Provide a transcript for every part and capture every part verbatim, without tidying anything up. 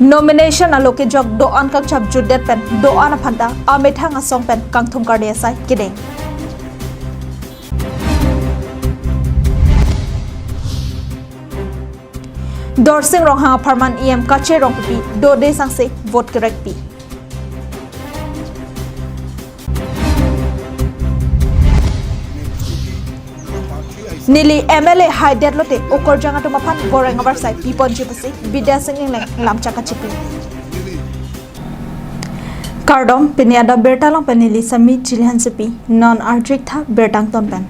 Nomination alo kejok do-an kangchap jutdet pen do-an aphanta amethang asong pen kangthum kardi asai kedeng. Dorsing Ronghang apharman E M Kache Rongpipi dode sangse vote kerekpi. Neli M L A haidet lote okorjang atum aphan goreng avarsai piponji pusi Bidya Sing Engleng lamchak kachipi. Kardom, pini adap birta along pen neli Sami Chilihansepi, non arjik tha birta angton pen.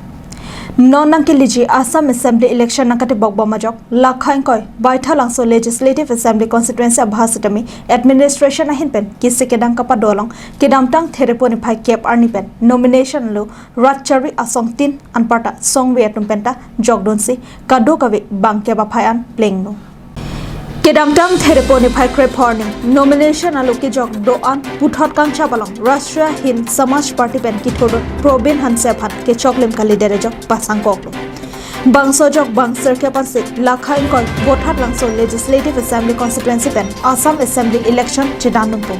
Non nangkeleji Assam Assembly election nangkatebok bom ajok, Lakha ingkoi Baithalangso Legislative Assembly Constituency abha sitame administration ahin pen kisi kedang kapado along kedamtang Therepo niphai kep arni pen nomination alo rat chari asong tin anparta songve atum penta jokdunsi kadokave bangkep aphai an plengno. Kedamtang Therepo niphai krepho arni nomination alo kejok do-an puthot kangchap along Rashtriya Hind Samaj Party pen kithurdun Probin Hanse aphan kechoklim kalidet ajok pasangkoklo. Bangso ajok bang sirkep ansi Lakha ingkoi Vothatlangso Legislative Assembly Constituency pen Assam Assembly election chedandunpo.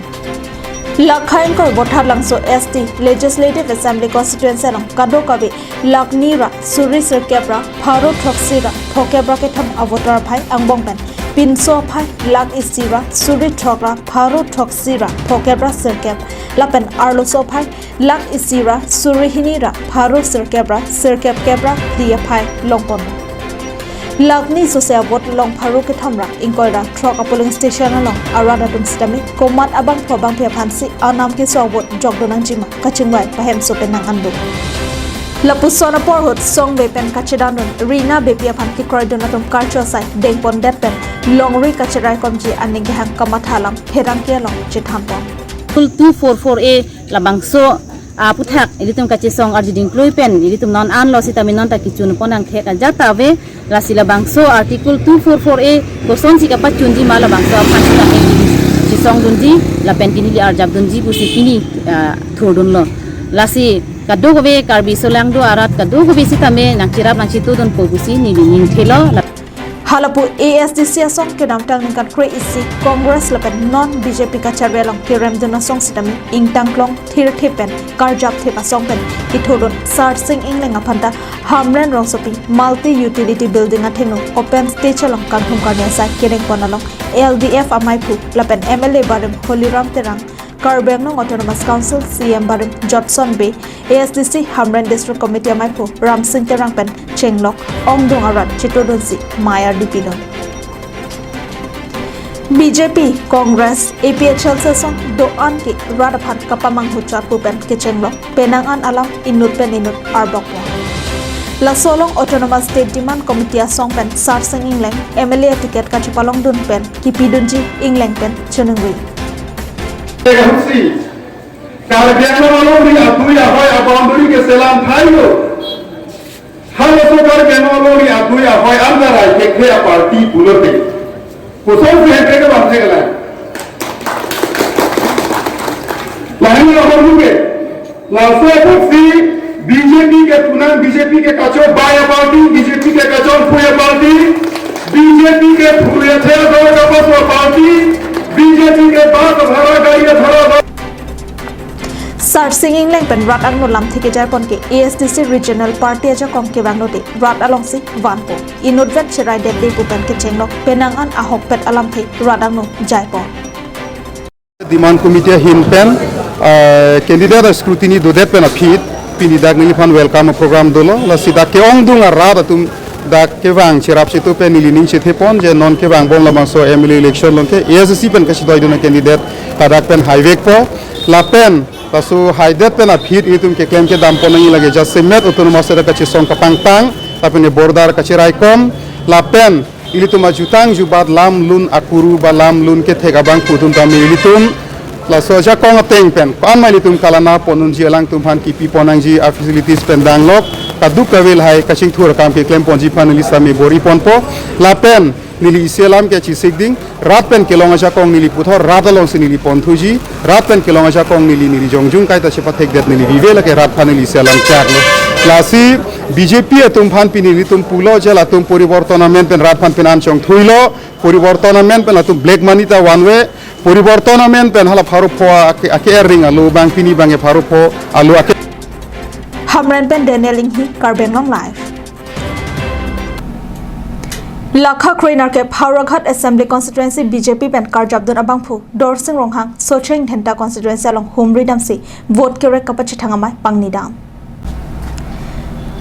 Lakha ingkoi Vothatlangso S T Legislative Assembly Constituency along kadokave lakh ni ra suri sirkep ra pharo throksi ra phokep ra kethom avoter aphai angbong pen pinso aphai lakh isi ra suri throk ra pharo throksi ra phokep ra sirkep lapen arloso aphai lakh isi ra suri hini ra pharo sirkep ra sirkep kep ra phli aphai longpon. Lakh ni sose avote long pharo kethom ra ingkoi ra throk apolling station along arat atum sitame komat abangphu abangphi aphansi anam keso avote jokdun nangjima kachingvai pahemso pen nang-an do. Lapuson apor ahut songve pen kachedandun Rina Beypi aphan kekroidun atum karcho asai dengpondet pen longri kacheraikomji aning kehang kamatha alam pherangke along chethanpon. Article two four four A labangso aputhak ilitum kachesong arjuding klui pen ilitum non anlo sitame non ta kechunpon angthek ajat ta ave. Lasi labangso Article two four four A kosonsi kapachunji ma labangso aphan sitame chesongdunji lapen pini ili arjapdunji pusi pini, ah, thurdunlo. Lasi kadokave Karbi solangdo arat kadokave sitame nangcherap nangchetudunpo pusi neli ningthelo. Halapu A S D C asong kedamtang ningkan kre-isi Congress lapen non B J P kachari along keremdun asong sitame ingtangklong thirthip pen karjapthip asong pen kithurdun Sarsing Engleng aphanta Hamren Rongsopi Multi Utility Building athengno open stage along kangthum karni asai kedengpon along L D F amaiphu lapen M L A barim Holiram Terang, Karbi Anglong Autonomous Council C E M barim Jotson Bey, A S D C Hamren District Committee amaiphu Ramsing Terang pen chenglok ongdung arat chetudunsi mei ardi pidun. B J P, Congress, A P H L C asong do-an ke rat aphan kapamanghu charpu pen kechenglok penang an alam inut pen inut arbokpo. Laso along Autonomous State Demand Committee asong pen Sarsing Engleng M L A ticket kachepalongdun pen kipidunji Engleng pen choningri. Karbi Anglong alongri atui ahoi aboundary keselam thailo. Halaso Karbi Anglong alongri atui ahoi antarai thekthe aparty pulote kosonsi hemprek abang theklai? Lahai lo ahormu ke. Laso apotsi B J P ke punang, B J P ke kachobai aparty, B J P ke kachongphui aparty, B J P ke phurui athe ador kapaso aparty, B J P ke bus bhara, gari bhara ador. Sarsing Engleng pen rat angno lamthe kejaiponke A S D C Regional Party ajakong kevanglote rat alongsi vanpo. Inutvet cheraidetde pu pen kechenglok penang an ahokpet alamthe rat angno jaipon. Demand Committee ahin pen, eh, candidate scrutiny dodet pen aphi pini dak neliphan welcome program dolo. Lasi dak ke-ongdung arat atum dak kevang cherap chetu pen neli ning chethepon je non kevangbom labangso M L A election along ke A S D C pen kachidoidun a-candidate ta dak pen haivekpo. Lapen laso haidet pen aphi ilitum keklem kedam pon nangji lake jasemet Autonomous State kachesong kapangtang lapen border kacheraikom lapen ilitum ajutang jubat lam lun akuru ba lam lun kethek abangphu atum tame ilitum laso ajakong ateng pen ko-an ma ilitum kalana pon unji, alangtum aphan kipi pon nangji a-facilities pen danglok kadokave lahai kachingthur akam keklem ponji aphan neli sami bor-i ponpo. Lapen neli isi alam ke chesik ding, rat pen kelong ajakong neli puthot rat alongsi neli ponthuji, rat pen kelong ajakong neli, neli jongjung kaita chepathekdet neli vive lake rat aphan neli isi alam chaklo. Lasi B J P atum aphan pini nelitum pulo je latum poriborton amen pen rat aphan pini an chongthuilo, poriborton amen pen latum black money ta vanve, poriborton amen pen hala pharo pho ake, ake ring alu abang pini abang e pharo pho alu ake. Hamren pen Daniel Inghi, Karbi Anglong Live. Lakha kroinerkep Howraghat Assembly Constituency B J P pen karjapdun abangphu Dorsing Ronghang Socheng Dhenta Constituency along humri damsi vote kerek kapachethang amei pangnidam.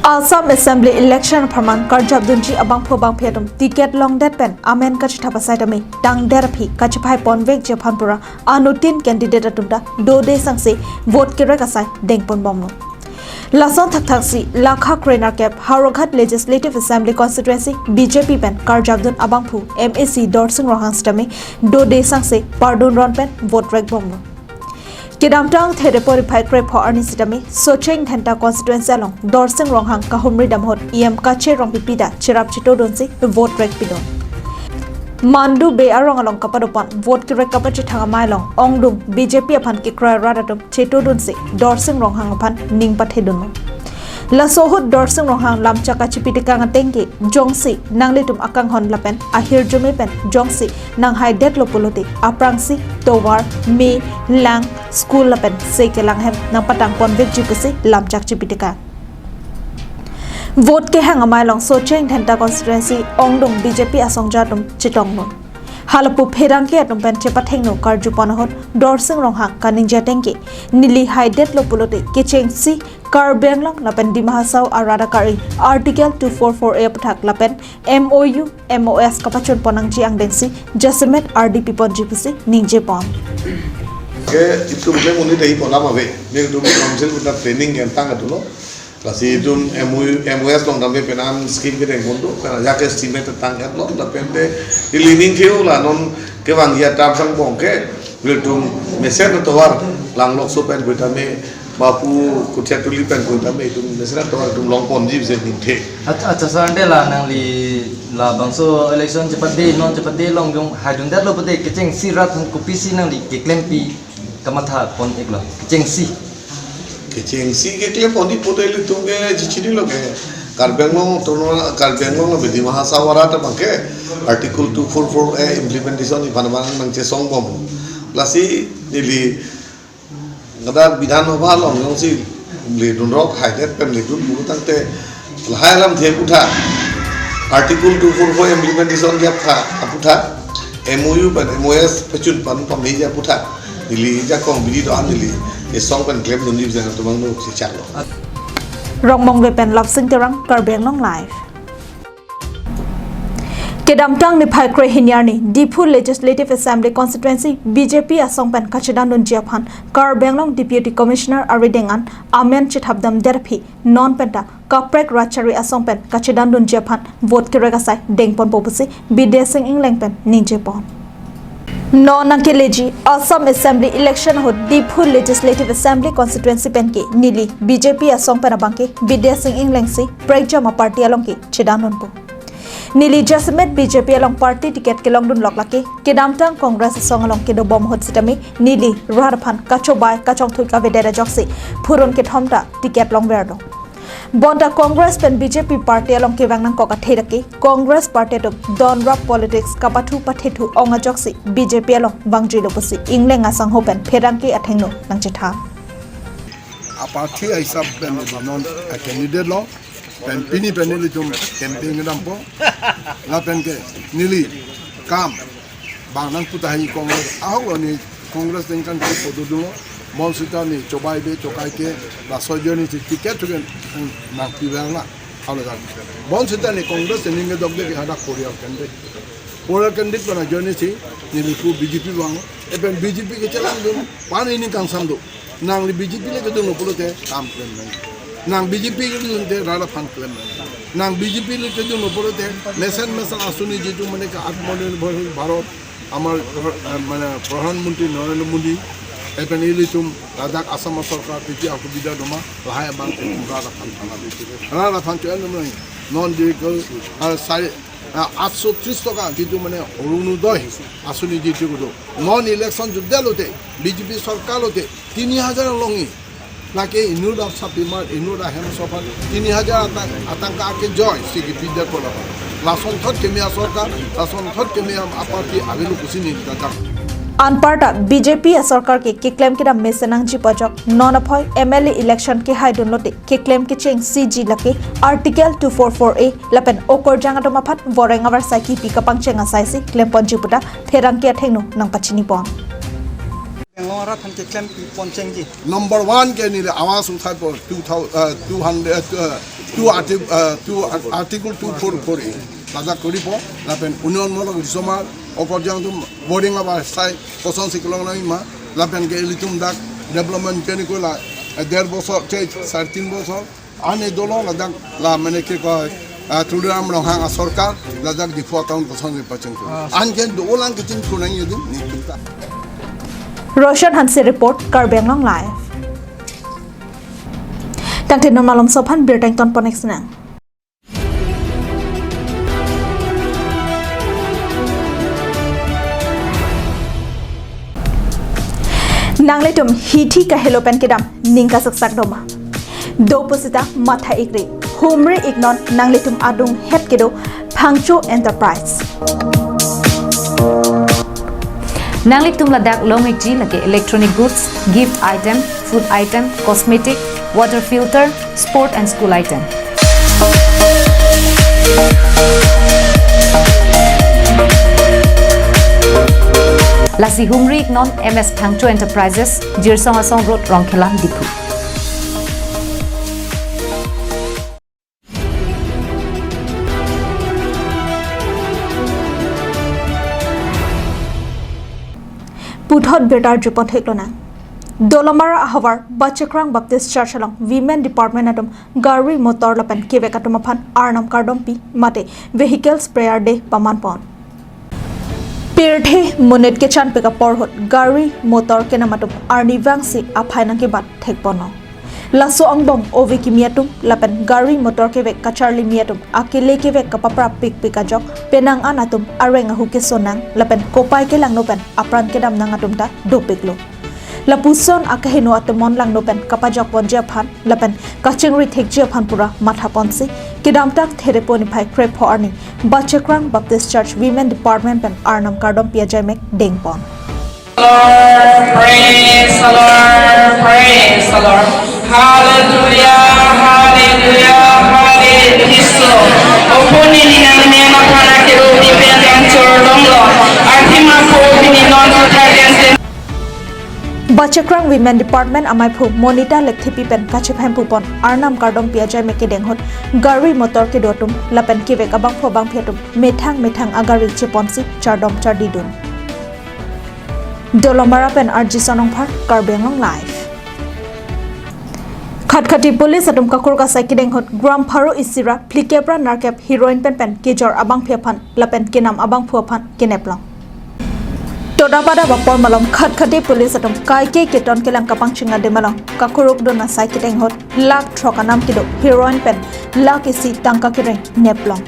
Assam Assembly election apharman karjapdunji abangphu abangphi atum ticket longdet pen amen kachethap asai tame tangdet aphi kachephai ponvekji aphan pura anuttin candidate atum ta dode sangse vote kerek asai dengponbomlo. Lason thakthaksi Lakha kroinerkep Howraghat Legislative Assembly Constituency B J P pen karjapdun abangphu M A C Dorsing Ronghang sitame dode sangse pardun ron pen vote rekbomlo. Kedamtang Thedepori phai krepho arni sitame Socheng Dhenta Constituency along Dorsing Ronghang kahumri dam ahut E M Kache Rongpipi ta cherap chetodunsi vote rekpidun. Mandu Bey arong along kapadopon vote kerek kapachethang amei along ongdung B J P aphan kekroi rat atum chetodunsi Dorsing Ronghang aphan ning pathedunlo. Laso ahut Dorsing Ronghang lamchak kachipitekang atengke jongsi nanglitum akanghon lapen ahirjume pen jongsi nanghaidetlo pulote aphrangsi tovar, me, lang, school lapen se kelang ahem nangpatang ponvekji pusi lamchak chipitekang. Vote kehang amei along Socheng Dhenta Constituency ongdung B J P asongja atum chetonglo. Halapu pherangke atum pen chepathengno karjupon ahut Dorsing Ronghang kaningje atengke neli haidetlo pulote kechengsi Karbi Anglong lapen Dima Hasao arat akari Article two four four A aputhak lapen M O U, M O S kapachun ponnangji angdengsi jasemet ardi piponji pusi ningjepon. Ke itum ke monit ahi pon ave, nelitum council kita planning yang tang atulo. Lasi itum M O U, M O S along damde penang scheme kedengpon do, karena ajak estimate tangketlo, lapen te ili ning keu la non kevang ya tam sang bong ke, nelitum mesen tovar Langlokso pen kutame, Bapu Kuthiatuli pen kutame, itum mesen tovar itum longponji pusi ningthe. Acha, acha sir, ante la nangli labangso election chepade, non chepade along jong haidundetlo pute kechengsi rat aphan kopisi nangli keklempi kamatha pon-iklo, kechengsi. Kechengsi keklem pon-ik pute ilitum ke chichinilo ke. Karbi Anglong Autonomous, Karbi Anglong lapen Dima Hasao arat abang ke Article two four four A implementation iphan abang nangchesongbom. Lasi neli ngadak Bidhan Sabha along jongsi ledunrok haidet pen ledun pulotangte lahai alamthe aputhak, Article two four four implementation ke aphuthak, aputhak, M O U pen M O S pachun pon pame aputhak, neli jakong bidi do-an neli esong pen klemdunji pu jang tumang no chechaklo. Rongmongve pen Lapsing Terang, Karbi Anglong Live. Kedamtang niphai kre hini arni Diphu Legislative Assembly Constituency B J P asong pen kachedandunji aphan Karbi Anglong Deputy Commissioner arideng an amen chethapdamdet aphi non penta kaprek rat chari asong pen kachedandunji aphan vote kerek asai dengponpo pusi Bidya Sing Engleng pen ningjepon. Non nangkeleji Assam Assembly election ahut Diphu Legislative Assembly Constituency penke neli B J P asong pen abangke Bidya Sing Engleng si prekjam aparty along ke chedandunpo. Neli jasemet B J P along party ticket kelongdunlok lake kedamtang Congress asong along kedobom ahut sitame neli rat aphan kachobai kachongthui kavedet ajoksi phurun kethom ta ticket longverlo. Bonta Congress pen B J P party along kevang nangkok athe lake Congress party atum donrap politics kapathu pathethu ong ajoksi B J P along vangjilo pusi Engleng asangho pen pherangke athengno nangchethan. Aparty ahisap pen non a candidate lo, pen pini pen nelitum campaign kedampo, lapen ke neli kam bang nangpu tahai Congress ahok lo, ne Congress ningkan ke podo dolo, bonsita ne chobai be chokai ke, laso ajoine si ticket chuken nangpilang na, halo dan. Bonsita ne Congress ningke dokde ke hadak poriyal kendek. Poriyal kendek pen ajoine si, neli pu B J P vang, lapen B J P kechelangdun, pan ini kangsam do. Nangli B J P le kedun pulote kam klem nang. Nang B J P kedunte rat aphan klem nang. Nang B J P le kedun pulote mesen mesen asuni jitu mane ke Atmanirbhar Bharat, amar, eh, mane Pradhan Mantri Narendra Modi, lapen ilitum ladak Assam sorkar titi asubida doma, lahai abang ke rat aphan thana. Rat aphan cho-en nang. Non vehicle, ah, sai, ah, atso tris toka jitu mane Orunodoi asuni jitu kudo. Non election judde lote, B J P sorkar lote, tini hajar longji. Lake inut apsapimar, inut ahem asor aphan tini hajar atang, atangka ake joy si kepidetpo lapen. Lasonthot keme asorkar, lasonthot keme aparty avelo pusi neli kachak. Anparta B J P asorkar ke keklem kedam mesen nangji pajok, non aphoi M L A election kehaidun lote keklem kecheng C G lake Article two four four A lapen okorjang atum aphan voreng avarsai kipi kapangcheng asai si klemponji puta pherangke athengno nangpachinipon. Karbi Anglong arat aphan keklem ponchengji. Number one ke neli Awas Uthaipo two thousand, uh, two hundred, uh, two arti-, uh, two art-, Article two four four A. Ladak koripo, lapen unnanmulok risomar, okorjang atum voreng avarsai kosonsi kelong nangji ma, lapen ke ilitum dak development ke neli kola, eh, der bosor, che, sare tin bosor, ane dolo ladak la mane ke ko, ah, Tuliram Ronghang asorkar, ladak Diphu account kosonsi pachengthur. Ah. Anke dolang kechengthur nangji adim, nelitum ta. Roshan Hanse report, Karbi Anglong Live. Tangte non malomso aphan birta ingtonpon-ik sinang. Nanglitum hithi kahelo pen kedam ning kasaksak doma. Do pusita matha-ikri. Humri-iknon nanglitum adung het kedo Phangcho Enterprise. Nanglitum ladak long-ikji lake electronic goods, gift item, food item, cosmetic, water filter, sport and school item. Lasi humri-iknon M S Phangcho Enterprises, Jirsong Asong Road, Rongkhelan, Diphu. Puthot birta arjupon theklonang. Dolamara ahavar Bachakrang Baptist Church along Women Department atum gari motor lapen kevek atum aphan Arnam kardompi mate Vehicles Prayer Day pamanpon. Pirthe monit kechanpik apor ahut gari motor kenam atum arnivangsi aphai nangkebat thekponlo. Laso angbong ove kimi atum lapen gari motor kevek kacharlimi atum akele kevek kapaprap pikpik ajok penang an atum areng ahu kesonang lapen kopai kelangno pen apran kedamnang atum ta dopiklo. Lapuson akeheno atemon langno pen kapajokponji aphan lapen kachingri thekji aphan pura mathaponsi kedamtang Therepo niphai krepho arni Bachakrang Baptist Church Women Department pen Arnam kardompi ajaimek dengpon. Lord, praise the Lord, praise the Lord. Hallelujah, hallelujah, hallelujah. Oponi ninang nema pana kero di bentang chorlonglo. Artima po pini non kutha gente. Bachakrang Women Department amaiphu Monita Lekthepi pen kachephempupon Arnam kardompi ajaimek kedeng ahut gari motor kedo atum lapen kevek abangphu abangphi atum methang methang agari cheponsi chardom chardidun. Dolamara pen R J Sonongphar, Karbi Anglong Live. Khatkhati Police atum kakur kasai kedeng ahut gram pharo isi ra phlikep ra nerkep heroin penpen kejor abangphi aphan lapen kenam abangphu aphan keneplong. Todapada bapor malom Khatkhati Police atum kaike keton kelang kapangching adim along kakurukdun asai kedeng ahut lakh throk anam kedo heroin pen lakh isi tangka kereng neplong.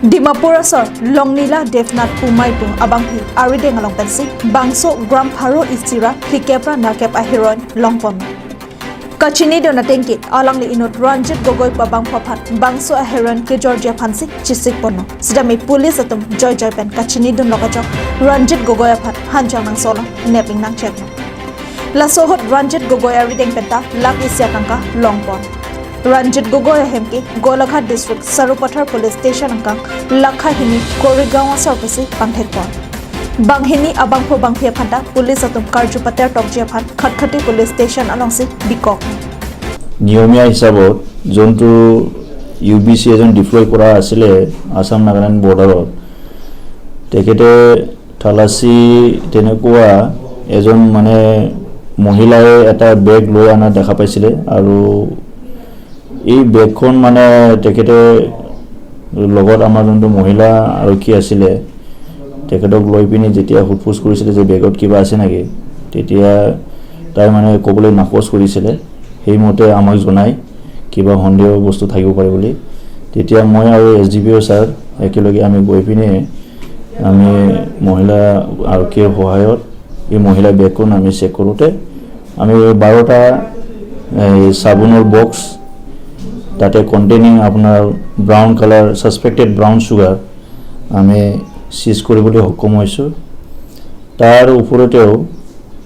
Dimapur asor Longnila Devnath Pumaipu abangphi arideng along pensi bangso gram pharo isi ra phlikep ra nerkep aheroin longpon. Kachinidun atengke alangli inut Ranjit Gogoi pu abangphu aphan bangso aheroin kejorji aphansi chisikponlo. Sitame police atum joijoi pen kachinidunlok ajok Ranjit Gogoi aphan hanjang nangsolo, nep-ing nangcheklo. Laso ahut Ranjit Gogoi arideng penta lakh isi atangka longpon. Ranjit Gogoi ahem ke Golaghat District Sarupathar Police Station angkang lakha hini Korigaon asor pusi pangthekpon. Banghini abangphu bangphi aphanta police atum karju patertokji aphan Khatkhati Police Station alongsi bikok. নিয়মীয়া হিচাপত যোনটো you B C এজন ডিপ্লয় কৰা আছিলে আছাম নাগালেণ্ড বৰ্ডাৰত, তেখেতে থালাচী তেনেকুৱা এজন মানে মহিলাই এটা বেগ লৈ অনা দেখা পাইছিলে আৰু এই বেগখন মানে তেখেতে লগত আমাৰ যোনটো মহিলা আৰক্ষী আছিলে, তেখেতক লৈ পিনি যেতিয়া সোধ পোছ কৰিছিলে যে বেগত কিবা আছে নেকি, তেতিয়া তাই মানে ক'বলৈ নাকচ কৰিছিলে। সেইমতে আমাক জনাই কিবা সন্দেহ বস্তু থাকিব পাৰে বুলি। তেতিয়া মই আৰু এছ ডি পি অ' ছাৰ একেলগে আমি গৈ পিনে আমি মহিলা আৰক্ষীৰ সহায়ত এই মহিলা বেগখন আমি চেক কৰোঁতে আমি বাৰটা এই চাবোনৰ বক্স, তাতে কণ্টেইনিং আপোনাৰ brown colour suspected brown sugar আমি চিজ কৰিবলৈ সক্ষম হৈছোঁ। তাৰ ওপৰতেও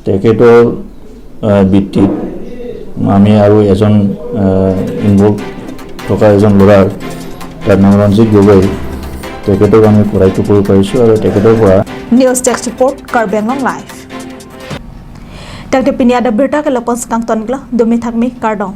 তেখেতৰ আহ, ভিত্তিত আমি আৰু এজন ইনভলভ থকা এজন ল'ৰাৰ, তাৰ নাম ৰঞ্জিত গগৈ, তেখেতক আমি কঢ়াইটো কৰিব পাৰিছোঁ আৰু তেখেতৰ পৰা News Desk Report, Karbi Anglong Live. Tangte pini adap birta ke lapu-an si kangton iklo, dome thakme, kardom.